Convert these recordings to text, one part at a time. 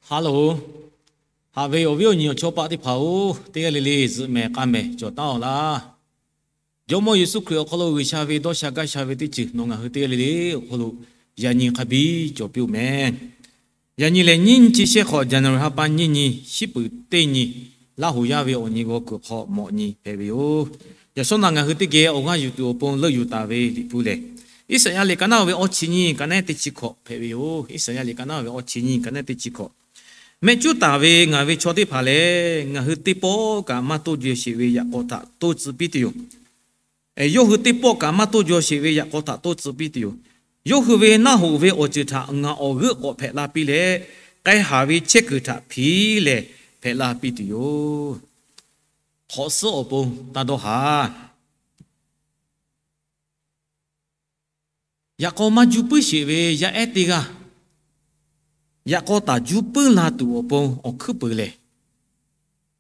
Hello, haꞈ ve awˬ viˉ awˬ nyi awˬ chawˇ paˆ teˇ hpaˍ-oˬ, teˇ g'aˇ le le zuhꞈ mehˍ k'aˇ mehˍ cawˬ taˉ-aw laˇ. Jawˇmawˇ Yeˍsuˆ Hkriꞈ awˬ hk'aw lo G'uiˬsha ve dawˇ sha gaˇ sha ve teˇ ceuˬ nawˬ ngaˬ hui teˇ g'aˇ le le awˬ hk'aw lo yaꞈ nyi hk'a biˇ cawˬ piˇ-oˬ mehˍ. Yaꞈ nyi lehˬ, nyiˇ nyiˇ chi shehˆ hk'awꞈ, January ha pa nyiˇ nyi, shiˉ puiˍ teˇ nyi, Laˇ hoꞈ yaˇ ve awˬ nyi g'aw kuiˬ hk'aw mawꞈ nyi hpehꞈ ve yoˬ. Yaꞈ shawˉ naꞈ ngaˬ hui teˇ geh awˬ g'aˇ yuˬ tuˬ awˬ pon leuˆ yuˬ taˍ ve Liꞈ hpu lehˬ, Iˉsaˍyaˆ liꞈ ka naˉ ve awˇ chi nyiˇ ka naˉ teˇ chi hkawꞈ hpehꞈ ve yoˬ. Iˉsaˍyaˆ liꞈ ka naˉ ve awˇ chi nyiˇ ka naˉ teˇ chi hkawꞈ. Mehˆ cuˉ taˍ ve ngaˬ ve chaw teˇ hpaˍ lehˬ, ngaˬ hui teˇ pawˆ kaꞈ maˇ toˇ jaw sheˍ ve yaꞈ k'aw htaꞈ toˇ tcuh piˇ tuˬ yoˬ. Yawˇ hui teˇ pawˆ kaꞈ maˇ toˇ jaw sheˍ ve yaꞈ k'aw htaꞈ toˇ tcuh piˇ tuˬ yoˬ. Yawˇ hui ve naˆ hoꞈ ve awˬ ceuˬ htaꞈ ngaˬ awˬ g'euˆ k'awꞈ hpehꞈ la piˇ leh, k'ai haˍ ve chehˇ kuiˬ htaꞈ hpiˍ leh hpehꞈ la piˇ tuˬ yoˬ. Hk'awꞈ suhˉ awˬ pon taˇ dawˇ haˍ. Yaꞈ k'aw maˇ juˇ puiˉ sheˍ ve yaˇ ehˉ teˇ g'aˇ, yaꞈ k'aw taˍ juˇ puiˉ la tuˬ awˬ pon awˬ hkuiˉ peuˬ lehˬ,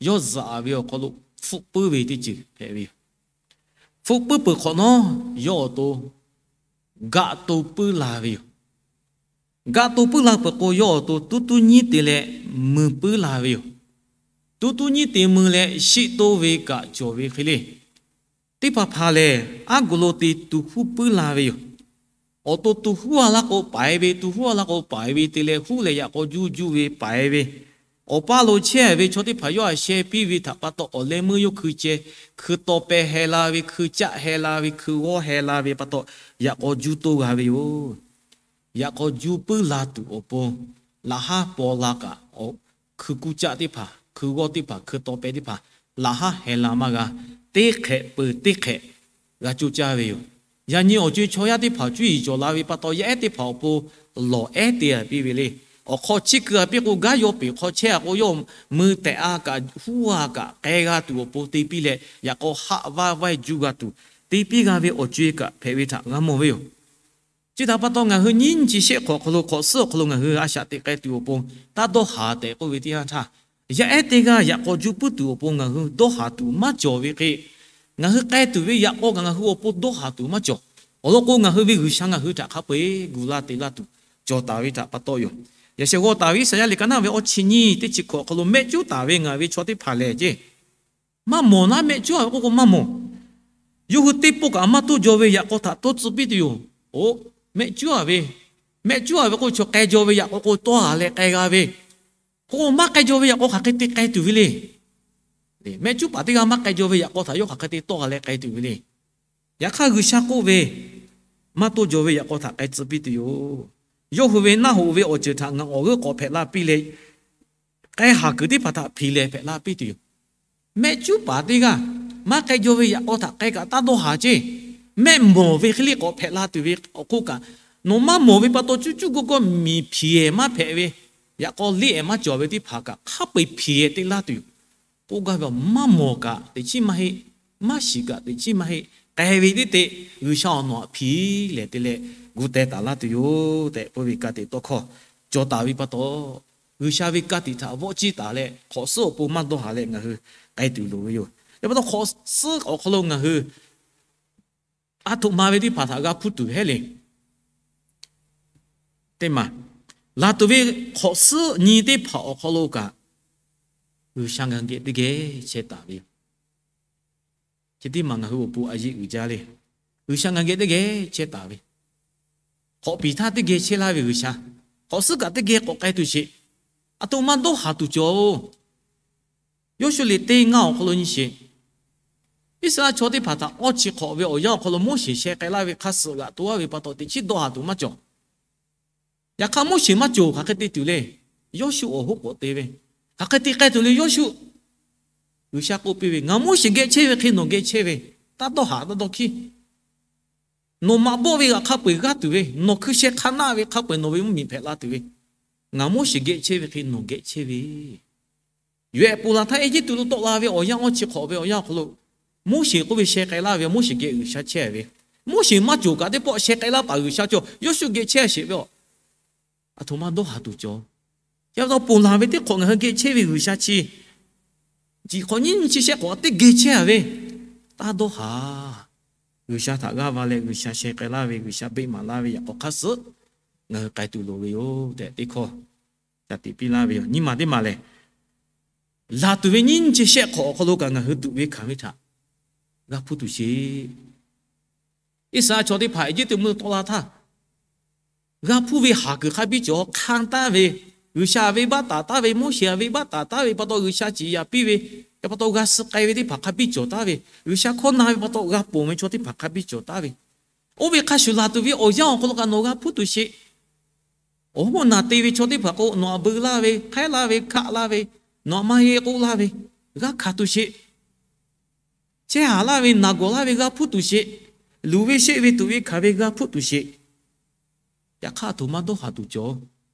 yawˇ zuhꞈ ve awˬ hk'aw lo hpfuhˆ puiˉ ve teˇ ceuˬ hpehꞈ ve yoˬ. Hpfuhˆ puiˉ peuˬ hk'awꞈ nawˉ, yawˇ awˬ to gaˆ to puiˉ la ve yoˬ. Gaˆ to puiˉ la peuˬ k'o, yawˇ awˬ to tuˉ tuˉ nyiˉ te leh mui puiˉ la ve yoˬ. Tuˉ tuˉ nyiˉ te mui leh shiˆ toˇ ve kaꞈ cawˬ ve hk'e le. Teˇ hpaˍ hpaˍ lehˬ, aˉ go lo te tu huˉ puiˉ la ve yoˬ. Awˬ to tu huˉ a laˇ k'o paiˍ ve, tu huˉ a laˇ k'o paiˍ ve te leh huˉ leh yaꞈ k'aw juˇ juˇ ve paiˍ ve, awˬ paˇ lo chehˇ ve chaw teˇ hpaˍ yawˇ htaꞈ sheh piˇ ve htaꞈ pa taw, awˬ leh meuˇ yawˇ hkui ceh, hkui taw peh heh la ve, hkui caˆ heh la ve, hkui g'awˇ heh la ve pa taw, yaꞈ k'aw juˇ toˇ g'a ve yoˬ. Yaꞈ k'aw juˇ puiˉ la tuˬ awˬ pon, laꞈ haˉ paw la kaꞈ, hkui kuˇ caˆ teˇ hpaˍ, hkui g'awˇ teˇ hpaˍ, hkui taw peh teˇ hpaˍ, laꞈ haˉ heh la maˇ g'a. Teˇ hk'ehꞈ peuˬ teˇ hk'ehꞈ g'a coˇ caˇ ve yoˬ. Yaꞈ nyi awˬ co e chaw yaˇ teˇ hpaˍ cuˇ yiˍ cawˬ la ve pa taw, yaˇ ehˉ teˇ hpaˍ awˬ pon lawˬ ehˉ te a piˇ ve le. Awˬ hk'aw chi kuiˬ a piˇ k'o, gaˉ yaw peˍ hk'aw chehˇ a k'o, yawˇ mui tehꞈ a kaꞈ huˉ a kaꞈ k'ai g'a tuˬ awˬ pon te piˇ leh, yaꞈ k'aw haˆ vaˇ vaiˇ juˇ g'a tuˬ te piˇ g'a ve awˬ co e kaꞈ hpehꞈ ve htaꞈ g'a mawˬ ve yoˬ. Chi htaꞈ pa taw, ngaˬ hui nyiˇ nyi chi shehˆ hk'awꞈ awˬ hk'aw lo, hk'awꞈ suhˉ awˬ hk'aw lo ngaˬ hui a shaꞈ teꞈ k'ai tuˬ awˬ pon taˇ dawˇ haˍ tehꞈ k'oˆ ve teˇ yanˇ htaˇ, yaˇ ehˉ teˇ g'aˇ yaꞈ k'aw juˇ puiˉ tuˬ awˬ pon ngaˬ hui dawˇ haˍ tuˬ maˇ cawˬ ve hk'e, ngaˬ hui k'ai tuˬ ve yaꞈ k'aw kaꞈ ngaˬ hui awˬ pon dawˇ haˍ tuˬ maˇ cawˬ. Awˬ lawn k'o, ngaˬ hui ve G'uiˬsha ngaˬ hui htaꞈ hk'a peu eˬ gu laˇ te laˇ tuˬ cawˬ taˍ ve htaꞈ pa taw yoˬ. Yaꞈ sheh g'aw taˍ ve Iˉsaˍyaˆ liꞈ ka naˉ ve awˇ chi nyiˇ teˇ chi hkawꞈ awˬ hk'aw lo, mehˆ cuˉ taˍ ve ngaˬ ve chaw teˇ hpaˍ lehˬ ceˇ, maˇ mawˬ naˉ mehˆ cuˉ a ve k'oˆ k'o maˇ mawˬ. Yawˇ hui teˇ pawˆ kaꞈ maˇ toˇ jaw ve yaꞈ k'aw htaꞈ toˇ tcuh piˇ tuˬ yoˬ. Oˬ, mehˆ cuˉ a ve, mehˆ cuˉ a ve k'o, chaw k'ai jaw ve yaꞈ k'aw k'o tawˇ a leh k'ai g'a ve, k'o maˇ k'ai jaw ve yaꞈ k'aw hk'aˬ hk'e te k'ai tuˬ ve le. Mehˆ cuˉ paˍ teˇ g'aˇ maˇ k'ai jaw ve yaꞈ k'aw htaꞈ yawˇ hk'aˬ hk'e te tawˇ a leh k'ai tuˬ ve le. Yaꞈ hk'aˇ, G'uiˬsha k'oˆ ve, maˇ toˇ jaw ve yaꞈ k'aw htaꞈ k'ai tcuh piˇ tuˬ yoˬ. Yawˇ hui ve naˆ hoꞈ ve awˬ ceuˬ htaꞈ ngaˬ awˬ g'euˆ k'awꞈ hpehꞈ la piˇ leh, k'ai haˍ kuiˬ teˇ hpaˍ htaꞈ hpiˍ leh hpehꞈ la piˇ tuˬ yoˬ. Mehˆ cuˉ paˍ teˇ g'aˇ maˇ k'ai jaw ve yaꞈ k'aw htaꞈ k'ai kaꞈ taˇ dawˇ haˍ ceˇ. Mehˆ mawˬ ve hk'e le k'awꞈ hpehꞈ la tuˬ ve awˬ hk'oˆ kaꞈ, nawˬ maˇ mawˬ ve pa taw cuˇ cuˇ gawˇ gawˇ miˬ hpiˍ ehˍ maˇ hpehꞈ ve, yaꞈ k'aw liˇ ehˍ maˇ cawˬ ve teˇ hpaˍ kaꞈ hk'a peu eˬ hpiˍ ehˍ te laˇ tuˬ yoˬ. K'oˆ gaˇ ve, maˇ mawˬ kaꞈ teꞈ chiˉ maˇ heˆ, maˇ shiˍ kaꞈ teꞈ chiˉ maˇ heˆ, k'ai ve teˇ te G'uiˬsha awˬ nawˬ htaꞈ hpiˍ leh te leh gu teh taˍ laˇ tuˬ yoˬ tehꞈ k'oˆ ve ka tiꞈ tawˇ hkawˇ cawˬ taˍ ve pa taw, G'uiˬsha ve ka tiꞈ htaꞈ vawˆ ciˇ taˍ leh hk'awꞈ suhˉ awˬ pon maˇ dawˇ haˍ leh ngaˬ hui k'ai tuˬ loˍ ve yoˬ. Yaꞈ pa taw, hk'awꞈ suhˉ awˬ hk'aw lo ngaˬ hui a htoꞈ ma ve teˇ hpaˍ htaꞈ g'a hpuˇ tuˬ heˆ le. Teˇ maˬ, laˬ tuˬ ve hk'awꞈ suhˉ nyi teˇ hpaˍ awˬ hk'aw lo kaꞈ, G'uiˬsha ngaˬ hui geh teˇ geh chehˇ taˍ ve yoˬ. Chi teˇ maˬ ngaˬ hui awˬ pon a yeˆ uiˍ jaˇ le. G'uiˬsha ngaˬ hui geh teˇ geh chehˇ taˍ ve, hk'awꞈ piˍ htaˇ teˇ geh chehˇ laˇ ve G'uiˬsha, hk'awꞈ suhˉ kaꞈ teˇ geh k'awꞈ k'ai tuˬ sheˍ. A htoꞈ ma dawˇ haˍ tuˬ cawˬ-oˬ. Yawˇshuˆ liꞈ teˇ ngaˇ awˬ hk'aw lo nyi sheˍ. Iˉsaˍreˍlaˆ chaw teˇ hpaˍ htaꞈ awˇ chi hk'awꞈ ve awˬ yanˇ awˬ hk'aw lo Moˉseˍ sheh k'ai laˇ ve hk'a suhˍ g'aꞈ to laˇ ve pa taw, teꞈ chiˉ dawˇ haˍ tuˬ maˇ cawˬ. Yaꞈ hk'aˇ, Moˉseˍ maˇ cawˬ hk'aˬ hk'e te tuˬ le. Yawˇshuˆ awˬ hoˉ k'awꞈ te ve, hk'aˬ hk'e te k'ai tuˬ le Yawˇshuˆ. G'uiˬsha k'oˆ piˇ ve, Ngaˬ Moˉseˍ geh chehˇ ve hk'e nawˬ geh chehˇ ve, taˇ dawˇ haˍ taˇ dawˇ hkiˉ. Nawˬ maꞈ bawˆ ve g'aꞈ hk'a peu eˬ g'aˇ tuˬ ve, nawˬ hkui sheh hk'a naˆ ve hk'a peu eˬ nawˬ ve mvuhˇmiˬ hpehꞈ la tuˬ ve, ngaˬ Moˉseˍ geh chehˇ ve hk'e nawˬ geh chehˇ ve. Yoˬ ehˉ, ponˬ laˬ htaˇ Eˇjiˇtuꞈ lo tawˆ la ve awˬ yanˇ awˇ chi hk'awꞈ ve awˬ yanˇ awˬ hk'aw lo, Moˉseˍ k'oˆ ve sheh k'ai laˇ ve, Moˉseˍ geh G'uiˬsha chehˇ ve. Moˉseˍ maˇ cawˬ kaꞈ teˇ pawˆ sheh k'ai laˇ paˍ G'uiˬsha cawˬ, Yawˇshuˆ geh chehˇ sheˍ ve a. A htoꞈ ma dawˇ haˍ tuˬ cawˬ. Chi pa taw ponˬ laˬ ve teˇ hk'awꞈ ngaˬ hui geh chehˇ ve G'uiˬsha chi, jiˬ hk'awꞈ nyiˇ nyi chi shehˆ hk'awꞈ teˇ geh chehˇ ve, taˇ dawˇ haˍ. G'uiˬsha htaꞈ g'aˇ va leh G'uiˬsha sheh k'ai laˇ ve, G'uiˬsha beˆ maˍ laˇ ve yaꞈ k'aw hk'aˇ suhˉ ngaˬ hui k'ai tuˬ loˍ ve yoˬ tehꞈ teˇ hkawˇ Caˍ tiꞈ piˇ laˇ ve yoˬ. Nyiˇ maˬ teˇ maˬ lehˬ, laˬ tuˬ ve nyiˇ nyi chi shehˆ hk'awꞈ awˬ hk'aw lo kaꞈ ngaˬ hui tuꞈ ve hkanˍ ve htaꞈ g'a hpuˇ tuˬ sheˍ. Iˉsaˍreˍlaˆ chaw teˇ hpaˍ Eˇjiˇtuꞈ mvuhˇ tawˆ la htaˇ, g'a hpuˇ ve haˍ kuiˬ hk'a biˇ cawˬ hk'anˇ taˍ ve, G'uiˬsha venˇbaˆ taˍ taˍ ve, Moˉseˍ venˇbaˆ taˍ taˍ ve pa taw, G'uiˬsha ciˍ yaˍ piˇ ve pa taw, g'a suh k'ai ve teˇ hpaˍ hk'a biˇ cawˬ taˍ ve, G'uiˬsha hkawˇ na ve pa taw g'a ponˬ ve chaw teˇ hpaˍ hk'a biˇ cawˬ taˍ ve, oˇ ve hk'a shuˍ laˬ tuˬ ve awˬ yanˇ awˬ hk'aw lo kaꞈ nawˬ g'a hpuˇ tuˬ sheˍ. Awˬ hoˉ naˬ te ve chaw teˇ hpaˍ k'o, nawˬ aꞈ beu laˇ ve, hk'aiˉ laˇ ve, hkaˆ laˇ ve, nawˬ aꞈ maˇ heˆ k'oˆ laˇ ve, g'a hkanˍ tuˬ sheˍ. Chehˇ haˍ laˇ ve, naˬ gawˬ laˇ ve g'a hpuˇ tuˬ sheˍ. Luˬ ve sheˆ ve tuꞈ ve hkanˍ ve g'a hpuˇ tuˬ sheˍ. Yaꞈ hk'aˇ, aˬ htoꞈ ma dawˇ haˍ tuˬ cawˬ.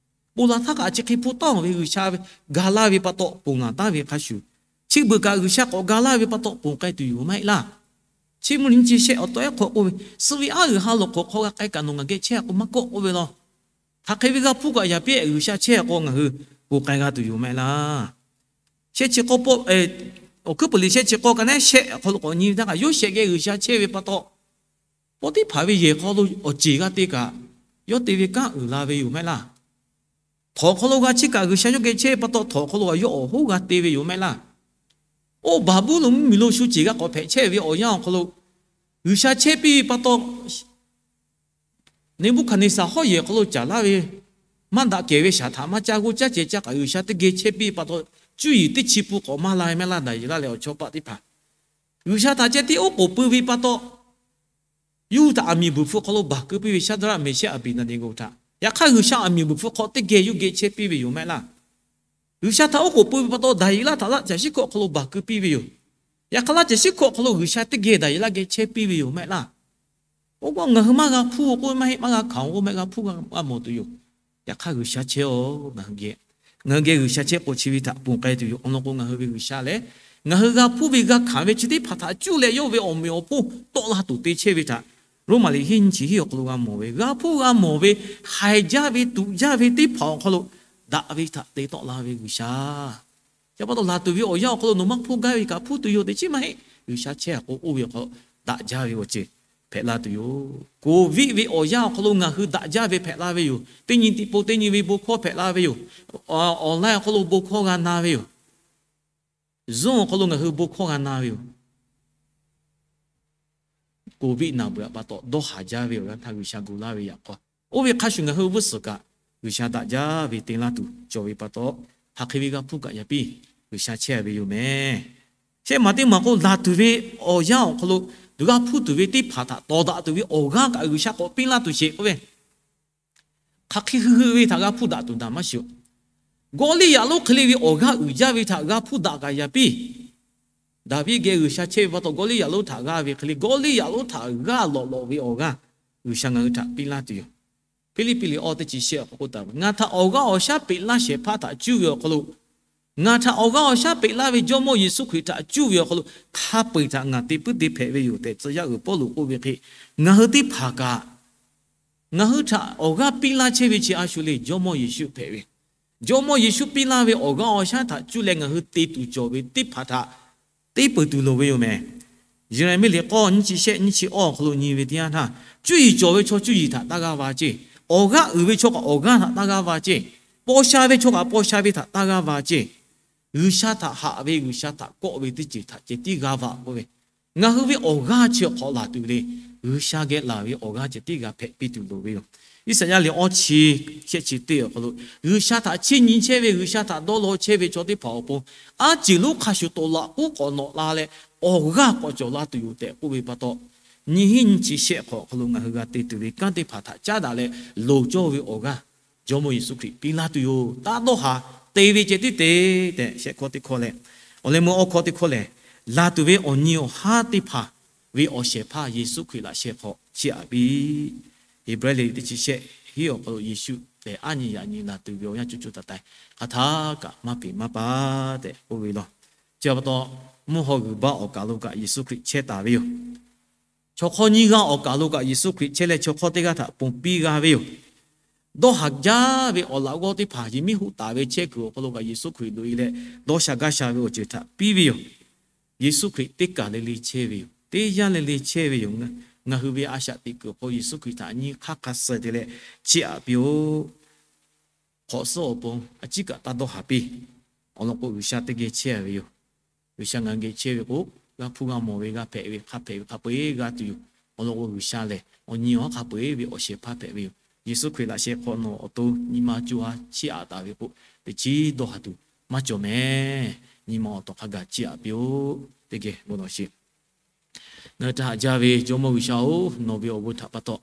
Bon la htaˇ kaꞈ chi hk'e hpu tawˇ ve G'uiˬsha ga laˇ ve pa taw ponˬ laˬ taˍ ve hk'a shuˍ, chi beuꞈ kaꞈ G'uiˬsha k'awꞈ ga laˇ ve pa taw ponˬ k'ai tuˬ yoˬ maˇ heˆ laˇ. Chi mvuhˇ nyi chi shehˆ awˬ tawˇ ehˉ hk'aw k'oˆ ve, suh ve aˉ g'uiˬ ha lawˬ hk'awꞈ hk'aw g'a k'ai kaꞈ nawˬ ngaˬ geh chehˇ k'o maˇ kawˆ k'oˆ ve law. Hk'aˬ hk'e ve g'a hpuˇ kaꞈ yaꞈ piˇ, G'uiˬsha chehˇ k'o ngaˬ hui ponˬ k'ai g'a tuˬ yoˬ maˇ heˆ laˇ. Shehˆ chi k'awˇ, awˬ hkuiˉ puiˍ liꞈ shehˆ chi k'awˇ ka naˉ shehˆ awˬ hk'aw lo k'awꞈ nyi ve htaˇ kaꞈ, Yoˇsehꞈ geh G'uiˬsha chehˇ ve pa taw, paw teˇ hpaˍ ve yehˬ hk'aw lo awˬ ceˬ g'a te kaꞈ, yawˇ te ve kanˉ uiˍ la ve yoˬ maˇ heˆ laˇ. Htawnˍ hk'aw lo g'a chiˇ kaꞈ G'uiˬsha yawˇ geh chehˇ ve pa taw, htawnˍ hk'aw lo kaꞈ yawˇ awˬ hoˉ g'a te ve yoˬ maˇ heˆ laˇ. Oˇ Baˍbuˍlonˍ mvuhˇmiˬ lo shu ceˬ g'a k'awꞈ hpehꞈ chehˇ ve awˬ yanˇ awˬ hk'aw lo, G'uiˬsha chehˇ piˇ ve pa taw, Neˍbuˆhkaˍneˍsaˍ hawˉ yehˬ hk'aw lo caˍ laˇ ve maˇ daꞈ kehˬ ve shaˍ htaꞈ maˇ caˇ g'oˇ caˇ ceh caˇ kaꞈ, G'uiˬsha teˇ geh chehˇ piˇ ve pa taw, cuˇ yiˍ teˇ chi pun k'awꞈ maˇ la ve maˇ heˆ laˇ. Daˍyeˍlaˆ leh awˬ chawˇ paˆ teˇ hpaˍ G'uiˬsha htaꞈ ceh tiˉ oˉ k'oˍ pui ve pa taw, yuˇ htaꞈ aˬ miˍ buiˬ hpfuh hk'aw lo baˬ keu piˇ ve Shaˍdraˆ, Meˍshaˆ, Aˍbeˍneˍneˍgoˍ htaꞈ, yaꞈ hk'aˇ G'uiˬsha aˬ miˍ buiˬ hpfuh hk'aw teˇ geh yuˇ geh chehˇ piˇ ve yoˬ maˇ heˆ laˇ. G'uiˬsha htaꞈ oˉ k'oˍ pui ve pa taw, Daˍyeˍlaˆ htaꞈ laꞈ caˬ shiˉ hkawꞈ hk'aw lo baˬ keu piˇ ve yoˬ. Yaꞈ hk'aˇ laꞈ caˬ shiˉ hkawꞈ hk'aw lo G'uiˬsha teˇ geh Daˍyeˍlaˆ geh chehˇ piˇ ve yoˬ maˇ heˆ laˇ. Oˇ k'o ngaˬ hui maˇ g'a hpuˇ k'oˆ maˇ heˆ, maˇ g'a hkanˍ k'oˆ maˇ heˆ, g'a hpuˇ g'a mawˬ tuˬ yoˬ. Yaꞈ hk'aˇ G'uiˬsha chehˇ-oˬ, ngaˬ hui geh, ngaˬ hui geh G'uiˬsha chehˇ k'o chi ve htaꞈ ponˬ k'ai tuˬ yoˬ. Awˬ lawn k'o, ngaˬ hui ve G'uiˬsha lehˬ, ngaˬ hui g'a hpuˇ ve g'a hkanˍ ve chi teˇ hpaˍ htaꞈ cuˇ leh yawˇ ve awˬ meꞈ awˬ hponˇ tawˆ la tuˬ te chehˇ ve htaꞈ, Roˉmaꞈ liꞈ hiˉ nyiˇ chi hiˉ awˬ hk'aw lo g'a mawˬ ve, g'a hpuˇ g'a mawˬ ve, haiˬ jaˇ ve tuꞈ jaˇ ve teˇ hpaˍ awˬ hk'aw lo daꞈ ve htaꞈ te tawˆ la ve G'uiˬsha. Chi pa taw laˬ tuˬ ve awˬ yanˇ awˬ hk'aw lo nawˬ maˇ hpuˇ gaˇ ve kaꞈ hpuˇ tuˬ yoˬ tehꞈ chi maˇ heˆ. G'uiˬsha chehˇ k'o oˇ ve awˬ hk'aw daꞈ jaˇ ve awˬ ceuˬ hpehꞈ la tuˬ yoˬ. Covid ve awˬ yanˇ awˬ hk'aw lo ngaˬ hui daꞈ jaˇ ve hpehꞈ la ve yoˬ. Teˇ nyi teˇ po teˇ nyi ve bon hkawˇ hpehꞈ la ve yoˬ. Online awˬ hk'aw lo bon hkawˇ g'a na ve yoˬ. Zoom awˬ hk'aw lo ngaˬ hui bon hkawˇ g'a na ve yoˬ. Covid naˬ beuꞈ pa taw dawˇ haˍ jaˇ ve awˬ g'aˇ htaˇ G'uiˬsha gu laˇ ve yaꞈ k'aw, oˇ ve hk'a shuˍ ngaˬ hui vuiˇ suhˍ kaꞈ G'uiˬsha daꞈ jaˇ ve te laˇ tuˬ cawˬ ve pa taw, hk'aˬ hk'e ve g'a hpuˇ kaꞈ yaꞈ piˇ G'uiˬsha chehˇ ve yoˬ mehˍ. Shehˆ maˬ teˇ maˬ k'o, laˬ tuˬ ve awˬ yanˇ awˬ hk'aw lo g'a hpuˇ tuˬ ve teˇ hpaˍ htaꞈ tawˍ daꞈ tuˬ ve awˬ g'aˇ kaꞈ G'uiˬsha k'awꞈ piˇ laˇ tuˬ sheˍ k'oˆ ve, hk'aˬ hk'e hui hui ve htaꞈ g'a hpuˇ daꞈ tuˬ daꞈ maˇ shiˍ-oˬ. Gawˇliˇyaꞈ lonˉ hk'e le ve awˬ g'aˇ uiˍ jaˇ ve htaꞈ g'a hpuˇ daꞈ kaꞈ yaꞈ piˇ. Daˍviˆ geh G'uiˬsha chehˇ ve pa taw, Gawˇliˇyaꞈ lonˉ htaꞈ g'aˇ ve hk'e le, Gawˇliˇyaꞈ lonˉ htaꞈ g'aˇ lawꞈ lawꞈ ve awˬ g'aˇ G'uiˬsha ngaˬ hui htaꞈ piˇ laˇ tuˬ yoˬ. Hpiˇliˇpiˆ liꞈ awˇ teˇ chi shehˆ awˬ hk'aw k'oˆ taˍ ve, Ngaˬ htaꞈ awˬ g'aˇ awˬ shaˉ peꞈ laˇ shehˍ hpaˇ htaꞈ cuˇ ve awˬ hk'aw lo, ngaˬ htaꞈ awˬ g'aˇ awˬ shaˉ peꞈ laˇ ve Jawˇmawˇ Yeˍsuˆ Hkriꞈ htaꞈ cuˇ ve awˬ hk'aw lo, hk'a peu-eˬ htaꞈ ngaˬ te puiˉ te hpehꞈ ve yoˬ tehꞈ, tcuh yaˇ uiˍ Pawˇluꞈ k'oˆ ve hk'e, ngaˬ hui teˇ hpaˍ kaꞈ ngaˬ hui htaꞈ awˬ g'aˇ piˇ laˇ chehˇ ve chi a shu le Jawˇmawˇ Yeˍsuˆ hpehꞈ ve. Jawˇmawˇ Yeˍsuˆ piˇ laˇ ve awˬ g'aˇ awˬ shaˉ htaꞈ cuˇ leh ngaˬ hui te tuˬ cawˬ ve teˇ hpaˍ htaꞈ te peuˬ tuˬ loˍ ve yoˬ mehˍ. Yeˍraˍmiˆ liꞈ k'awˇ nyiˇ chi shehˆ nyiˇ chi awˇ awˬ hk'aw lo nyi ve teˇ yanˇ htaˇ, cuˇ yiˍ cawˬ ve chaw cuˇ yiˍ htaꞈ taˇ g'aˇ va ceˇ. Awˬ g'aˇ uiˍ ve chaw kaꞈ awˬ g'aˇ htaꞈ taˇ g'aˇ va ceˇ. Paw sha ve chaw kaꞈ paw sha ve htaꞈ taˇ g'aˇ va ceˇ. G'uiˬsha htaꞈ haꞈ ve, G'uiˬsha htaꞈ kawˆ ve teˇ ceuˬ htaꞈ ceh tiˉ g'a vaꞈ k'oˆ ve, ngaˬ hui ve awˬ g'aˇ chi awˬ hk'aw laˬ tuˬ le, G'uiˬsha geh laˬ ve awˬ g'aˇ ceh tiˉ g'a hpehꞈ piˇ tuˬ loˍ ve yoˬ. Iˉsaˍyaˆ liꞈ awˇ chi shehˆ chi teˇ awˬ hk'aw lo, G'uiˬsha htaꞈ chiˇ nyi chehˇ ve, G'uiˬsha htaꞈ dawˇ law chehˇ ve chaw teˇ hpaˍ awˬ pon, aˉ ceˬ lonˉ hk'a shuˍ tawˍ laꞈ k'oˉ k'awꞈ nawꞈ la leh, awˬ g'aˇ k'awꞈ cawˬ la tuˬ yoˬ tehꞈ k'oˆ ve pa taw, nyiˇ hinˉ nyiˇ chi shehˆ hk'awꞈ awˬ hk'aw lo ngaˬ hui g'a te tuˬ ve kanˉ teˇ hpaˍ htaꞈ caˉ daꞈ leh, loˍ cawˇ ve awˬ g'aˇ Jawˇmawˇ Yeˍsuˆ Hkriꞈ piˇ laˇ tuˬ yoˬ. Taˇ dawˇ haˍ te ve ceh tiˉ te tehꞈ shehˆ hkawˇ teˇ hkawˇ leh, awˬ leh meuˇ awˇ hkawˇ teˇ hkawˇ lehˬ, laˬ tuˬ ve awˬ nyi awˬ haˉ teˇ hpaˍ ve awˬ shehˍ hpaˇ Yeˍsuˆ Hkriꞈ laꞈ sheh hk'aw chiˇ aꞈ piˇ. Heˍbrehˇ liꞈ teˇ chi shehˆ hiˉ awˬ hk'aw lo Yeˍsuˆ lehˬ aˉ nyi yaꞈ nyi laˬ tuˬ ve awˬ yanˇ co co taiˍ taiˍ hk'aˬ htaˇ kaꞈ maˇ peꞈ maˇ pa tehꞈ k'oˆ ve law. Chi pa taw, mvuhˇ haw g'uiˬ baˆ awˬ kaˬ lo kaꞈ Yeˍsuˆ Hkriꞈ chehˇ taˍ ve yoˬ. Chaw hk'awˇ nyiˇ g'aˇ awˬ kaˬ lo kaꞈ Yeˍsuˆ Hkriꞈ chehˇ leh, chaw hk'awˇ teˇ g'aˇ htaꞈ ponˬ piˇ g'a ve yoˬ. Dawˇ haˍ jaˇ ve awˬ laꞈ g'awˇ teˇ hpaˍ yehˬ miˉ hoˆ taˍ ve chehˇ kuiˬ awˬ hk'aw lo kaꞈ Yeˍsuˆ Hkriꞈ loꞈ e leh, dawˇ sha gaˇ sha ve awˬ ceuˬ htaꞈ piˇ ve yoˬ. Yeˍsuˆ Hkriꞈ teˇ kaˬ le le chehˇ ve yoˬ. Teˇ yanˇ le le chehˇ ve yoˬ. Ngaˬ hui ve a shaꞈ teꞈ kuiˬ awˬ hk'aw Yeˍsuˆ Hkriꞈ htaꞈ nyi hk'aˇ hk'a suh te leh chiˇ aꞈ piˇ-oˆ. hk'awꞈ suhˉ awˬ pon a ciˉ kaꞈ taˇ dawˇ haˍ piˇ. Awˬ lawn k'o, G'uiˬsha teˇ geh chehˇ ve yoˬ. G'uiˬsha ngaˬ hui geh chehˇ ve k'o, g'a hpuˇ g'a mawˬ ve, g'a hpehꞈ ve, hk'a hpehꞈ ve hk'a peu-eˬ g'a tuˬ yoˬ. Awˬ lawn k'o, G'uiˬsha lehˬ awˬ nyi awˬ hk'a peu-eˬ ve awˬ shehˍ hpaˇ hpehꞈ ve yoˬ. Yeˍsuˆ Hkriꞈ laꞈ sheh hk'awꞈ nawˬ awˬ to nyi ma co ha chiˇ aꞈ taˍ ve k'o, teꞈ chiˉ dawˇ haˍ tuˬ maˇ cawˬ mehˍ. Nyi ma awˬ tawˬ hk'a gaˬ chiˇ aꞈ piˇ-oˆ. Teˇ geh bon lawˬ sheˍ. Ngaˬ hui htaꞈ haꞈ jaˇ ve Jawˇmawˇ G'uiˬsha-oˬ, nawˬ ve awˬ bon htaꞈ pa taw,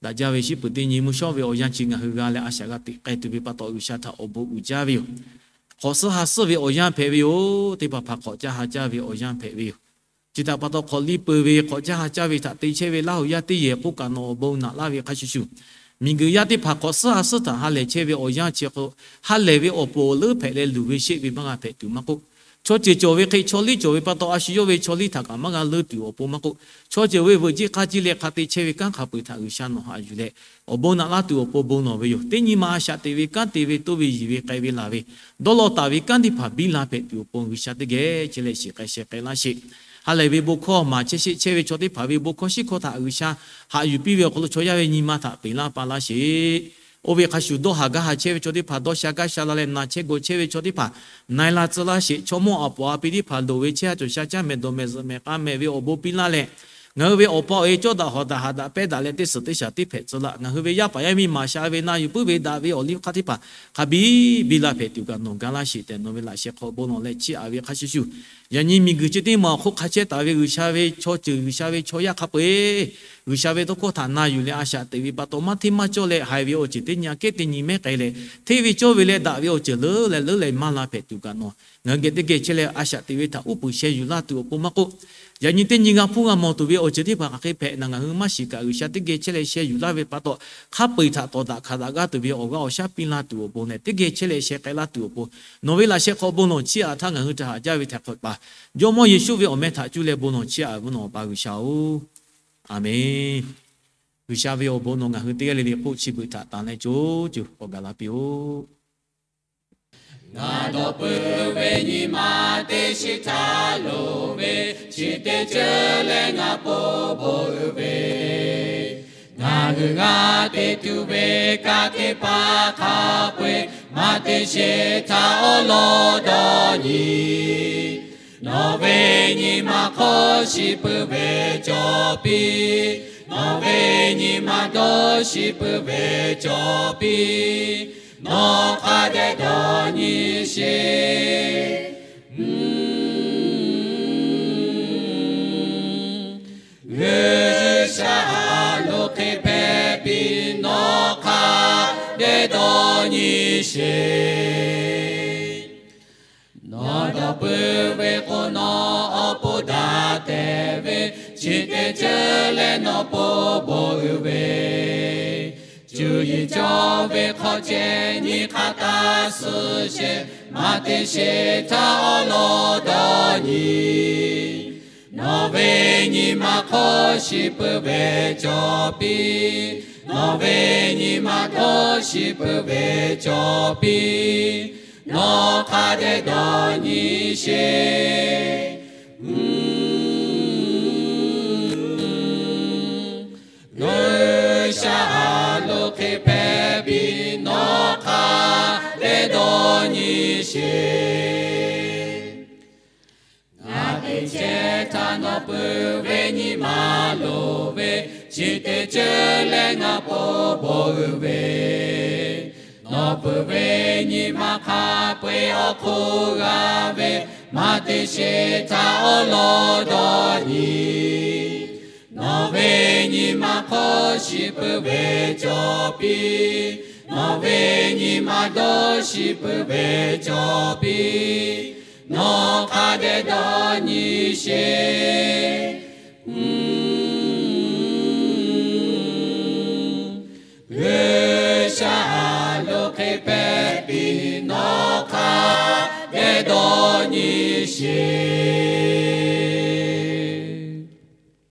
daꞈ jaˇ ve shinˉ peuˬ teˇ nyi mvuhˇ shawˉ ve awˬ yanˇ chi ngaˬ hui g'a leh a shaꞈ g'a teꞈ k'ai tuˬ ve pa taw, G'uiˬsha htaꞈ awˬ bon uiˍ jaˇ ve yoˬ. Hk'awꞈ suhˉ ha suhˉ ve awˬ yanˇ hpehꞈ ve yoˬ. Teˇ hpaˍ hpaˍ hk'awꞈ caˇ ha caˇ ve awˬ yanˇ hpehꞈ ve yoˬ. Chi htaꞈ pa taw, hk'awꞈ liˇ peu ve hk'awꞈ caˇ ha caˇ ve htaꞈ te chehˇ ve laˇ hoꞈ yaˇ teˇ yehˬ k'oˆ kaꞈ nawˬ awˬ bon naꞈ laˇ ve hk'a shuˍ shuˍ, miˬguiˬ yaˇ teˇ hpaˍ hk'awꞈ suhˉ ha suhˉ htaꞈ ha lehˬ chehˇ ve awˬ yanˇ chi hk'aw, ha lehˬ ve awˬ poˍ awˬ leuˉ hpehꞈ leh luˬ ve sheˆ ve maˇ g'a hpehꞈ tuˬ maˇ k'oˆ, chaw ceuˬ cawˬ ve hk'e chaw liˇ cawˬ ve pa taw, a shu yawˇ ve chaw liˇ htaꞈ kaꞈ maˇ g'a leuˉ tuˬ awˬ pon maˇ k'oˆ, chaw ceuˬ ve veuꞈ jiˆ k'aˇ jiˇ leh hk'a te chehˇ ve kanˉ hk'a peu-eˬ htaꞈ G'uiˬsha nawˬ haꞈ yuˬ leh, awˬ bon naꞈ laˇ tuˬ awˬ pon bon lawˬ ve yoˬ. Teˇ nyi ma a shaꞈ teꞈ ve kanˉ te ve toˇ ve yiˬ ve k'ai ve laˬ ve, dawˇ law taˍ ve kanˉ teˇ hpaˍ biˇ la hpehꞈ tuˬ awˬ pon G'uiˬsha teˇ geh chehˇ leh shiˍ k'ai sheh k'ai laˇ sheˍ. Ha lehˬ ve bon hkawˇ maˍ chehˇ sheˆ chehˇ ve chaw teˇ hpaˍ ve bon hkawˇ shiˉ hkawˇ htaꞈ G'uiˬsha haꞈ yuˬ piˇ ve awˬ hk'aw lo chaw yaˇ ve nyi ma htaꞈ peꞈ laˇ pa laˇ sheˍ. Oˇ ve hk'a shuˍ dawˇ haˍ gaˇ haˍ chehˇ ve chaw teˇ hpaˍ dawˇ sha gaˇ sha la leh naˬ chehˇ gawˬ chehˇ ve chaw teˇ hpaˍ na-e la tcuh laˇ sheˍ. Chaw mawˇ aˬ poˍ a pi teˇ hpaˍ loˍ ve chehˇ ha cawˬ sha caˇ mehˍ dawˬ mehˍ zuhꞈ mehˍ k'a mehˍ ve awˬ bon piˇ laˇ leh, ngaˬ hui ve awˬ pa awˬ e cawˇ daꞈ hawˍ daꞈ haꞈ daꞈ pehˇ daꞈ leh teˇ suhˍ teˇ shaˍ teˇ hpehꞈ tcuh laˇ. Ngaˬ hui ve yaˇ paˍ yaˇ miˇ maˍ sha ve na yuˬ puiˉ ve daꞈ ve awˬ liˇ hk'aˇ teˇ hpaˍ hk'a biˇ biˇ la hpehꞈ tuˬ kaꞈ nawˬ ga laˇ sheˍ tehꞈ nawˬ ve laꞈ sheh hk'aw bon lawˬ leh chiˇ aꞈ ve hk'a shuˍ shuˍ, yaꞈ nyi miˬguiˬ chi teˇ maˬ awˬ hk'oˆ hk'a chehˇ taˍ ve G'uiˬsha ve chaw ceuˬ G'uiˬsha ve chaw yaˇ hk'a peu-eˬ G'uiˬsha ve tawˇ hkawˇ htaꞈ na yuˬ leh a shaꞈ teꞈ ve pa taw, maˇ hteˇ maˇ cawˇ leh haiˬ ve awˬ ceuˬ teˇ nyi aꞈ kehˉ teˇ nyi mehˉ k'ai leh, hteˇ ve cawˇ ve leh daꞈ ve awˬ ceuˬ leuˉ leh leuˉ leh maˇ la hpehꞈ tuˬ kaꞈ nawˬ ngaˬ hui geh teˇ geh chehˇ leh a shaꞈ teꞈ ve htaꞈ uˉ peunˍ sheh yuˬ laˇ tuˬ awˬ pon maˇ k'oˆ, yaꞈ nyi teˇ nyi g'a hpuˇ g'a mawˬ tuˬ ve awˬ ceuˬ teˇ hpaˍ hk'aˬ hk'e hpehꞈ naˬ ngaˬ hui maˇ shiˍ kaꞈ, G'uiˬsha teˇ geh chehˇ leh sheh yuˬ laˇ ve pa taw, hk'a peu-eˬ htaꞈ tawˍ daꞈ hkanˍ daꞈ g'aˇ tuˬ ve awˬ g'aˇ awˬ shaˉ piˇ laˇ tuˬ awˬ pon leh teˇ geh chehˇ leh sheh k'ai laˇ tuˬ awˬ pon, nawˬ ve laꞈ sheh hk'aw bon lawˬ chiˇ aꞈ htaˇ ngaˬ hui htaꞈ haꞈ jaˇ ve htaꞈ hk'awꞈ paˍ Jawˇmawˇ Yeˍsuˆ ve awˬ meh htaꞈ cuˇ leh bon lawˬ chiˇ aꞈ ve nawˬ awˬ pa G'uiˬsha-oˬ, Aˍmenˍ. G'uiˬsha ve awˬ bon nawˬ ngaˬ hui teˇ g'aˇ le le k'oˆ chi beuꞈ htaꞈ tanˍ leh co cuˬ k'awꞈ gaˬ la piˇ-oˆ. Ngaˬ dawˬ peuˬ ve nyi ma teˇ shiˍ htaˇ loˍ ve, chi teˇ ceuˬ leh ngaˬ po bon uiˍ ve, ngaˬ hui g'a te tuˬ ve kanˉ teˇ hpaˍ hk'a peu-eˬ maˇ te sheˍ htaˇ awˉ lawˉ dawˇ nyi. Nawˬ ve nyi ma hk'aw shiˍ peuˬ ve cawˬ piˇ. Nawˬ ve nyi ma dawˇ shiˍ peuˬ ve cawˬ piˇ. Nawˬ hk'a dehꞈ dawˇ nyi sheˍ. G'uiˬsha lo hk'e hpehꞈ piˇ, nawˬ hk'a dehꞈ dawˇ nyi sheˍ. Nawˬ dawˬ peuˬ ve k'o, nawˬ awˬ pon daꞈ tehˬ ve, chi teˇ ceuˬ leh nawˬ po bon uiˍ ve, cuˇ yiˍ cawˬ ve hk'aw ceh nyi hk'a taˇ suh sheˍ. Maˇ te sheˍ htaˇ awˉ lawˉ dawˇ nyi. Nawˬ ve nyi ma hk'aw shiˍ peuˬ ve cawˬ piˇ. Nawˬ ve nyi ma dawˇ shiˍ peuˬ ve cawˬ piˇ. Nawˬ hk'a dehꞈ dawˇ nyi sheˍ. G'uiˬsha lo hk'e hpehꞈ piˇ, nawˬ hk'a dehꞈ dawˇ nyi sheˍ. Ngaˬ te chehˇ htaˇ nawˬ peuˬ ve nyi ma loˍ ve, chi teˇ ceuˬ leh ngaˬ po bon uiˍ ve, nawˬ peuˬ ve nyi ma hk'a peu-eˬ awˬ hk'oˆ g'a ve, maˇ te sheˍ htaˇ awˉ lawˉ dawˇ nyi. Nawˬ ve nyi ma hk'aw shiˍ peuˬ ve cawˬ piˇ. Nawˬ ve nyi ma dawˇ shiˍ peuˬ ve cawˬ piˇ. Nawˬ hk'a dehꞈ dawˇ nyi sheˍ. G'uiˬsha lo hk'e hpehꞈ piˇ, nawˬ hk'a dehꞈ dawˇ nyi sheˍ.